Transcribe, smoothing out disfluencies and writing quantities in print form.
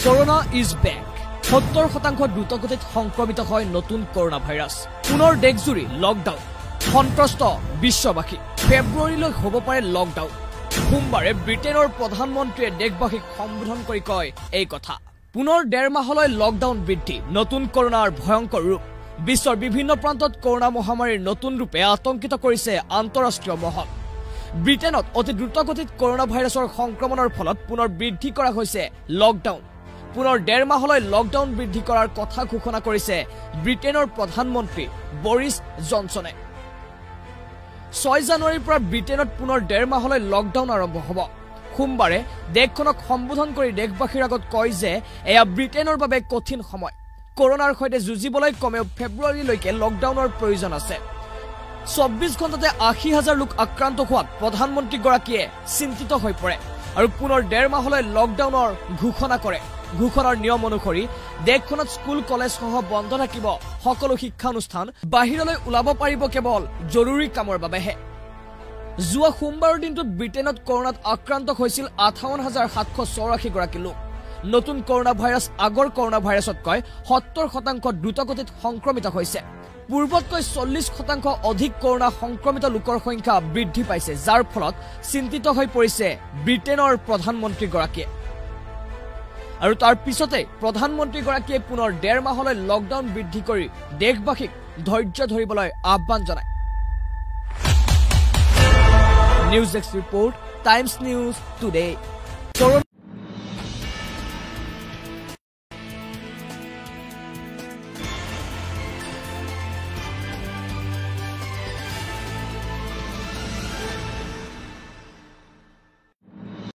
Corona is back. 70% দ্ৰুতগতিত সংক্ৰমিত হয় নতুন কৰোনা ভাইৰাছ। পুনৰ দেশজুৰি লকডাউন। সন্ত্ৰস্ত বিশ্ববাসী। ফেব্ৰুৱাৰীলৈ হ'ব পাৰে লকডাউন। সোমবাৰে ব্ৰিটেইনৰ প্ৰধানমন্ত্ৰীয়ে দেশবাসীক সম্বোধন কৰি কয় এই কথা। পুনৰ ডেৰ মাহলৈ লকডাউন বৃদ্ধি, নতুন কৰোনাৰ ভয়ংকৰ ৰূপ। বিশ্বৰ বিভিন্ন প্ৰান্তত কৰোনা মহামাৰীৰ নতুন ৰূপে আতংকিত কৰিছে আন্তঃৰাষ্ট্ৰীয় মহল। ব্ৰিটেইনত অতি দ্ৰুতগতিত কৰোনা ভাইৰাছৰ সংক্ৰমণৰ ফলত পুনৰ বৃদ্ধি কৰা হৈছে লকডাউন। পুনৰ ডেৰ মাহলৈ লকডাউন বৃদ্ধি কৰাৰ কথা ঘোষণা কৰিছে ব্ৰিটেইনৰ প্ৰধানমন্ত্ৰী বৰিছ জনছনে। 6 জানুৱাৰীৰ পৰা ব্ৰিটেইনত পুনৰ ডেৰ মাহলৈ লকডাউন আৰম্ভ হ'ব। সোমবাৰে দেশখনক সম্বোধন কৰি দেশবাসীৰ আগত কয় যে এয়া ব্ৰিটেইনৰ বাবে কঠিন সময়। কৰোনাৰ সৈতে যুঁজিবলৈ কমেও ফেব্ৰুৱাৰীলৈকে লকডাউনৰ প্ৰয়োজন আছে। 24 ঘণ্টাতে 80,000 লোক আক্ৰান্ত হোৱাত প্ৰধানমন্ত্ৰীগৰাকীয়ে চিন্তিত হৈ পৰে আৰু পুনৰ ডেৰ মাহলৈ লকডাউনৰ ঘোষণা কৰে। ঘোষণাৰ নিয়ম অনুসৰি দেশখনত স্কুল কলেজসহ বন্ধ থাকিব সকলো শিক্ষানুষ্ঠান। বাহিৰলৈ ওলাব পাৰিব কেৱল জৰুৰী কামৰ বাবেহে। যোৱা সোমবাৰৰ দিনটোত ব্ৰিটেইনত কৰোনাত আক্ৰান্ত হৈছিল 58,784 গৰাকী লোক। নতুন কৰোনা ভাইৰাছ আগৰ কৰোনা ভাইৰাছতকৈ 70% দ্ৰুতগতিত সংক্ৰমিত হৈছে। পূৰ্বতকৈ 40% অধিক কৰোনা সংক্ৰমিত লোকৰ সংখ্যা বৃদ্ধি পাইছে, যাৰ ফলত চিন্তিত হৈ পৰিছে ব্ৰিটেইনৰ প্ৰধানমন্ত্ৰীগৰাকীয়ে। আৰু তাৰ পিছতে প্ৰধানমন্ত্ৰীগৰাকীয়ে পুনৰ ডেৰ মাহলৈ লকডাউন বৃদ্ধি কৰি দেশবাসীক ধৈৰ্য ধৰিবলৈ আহ্বান জনায়। News desk report, Times News Today.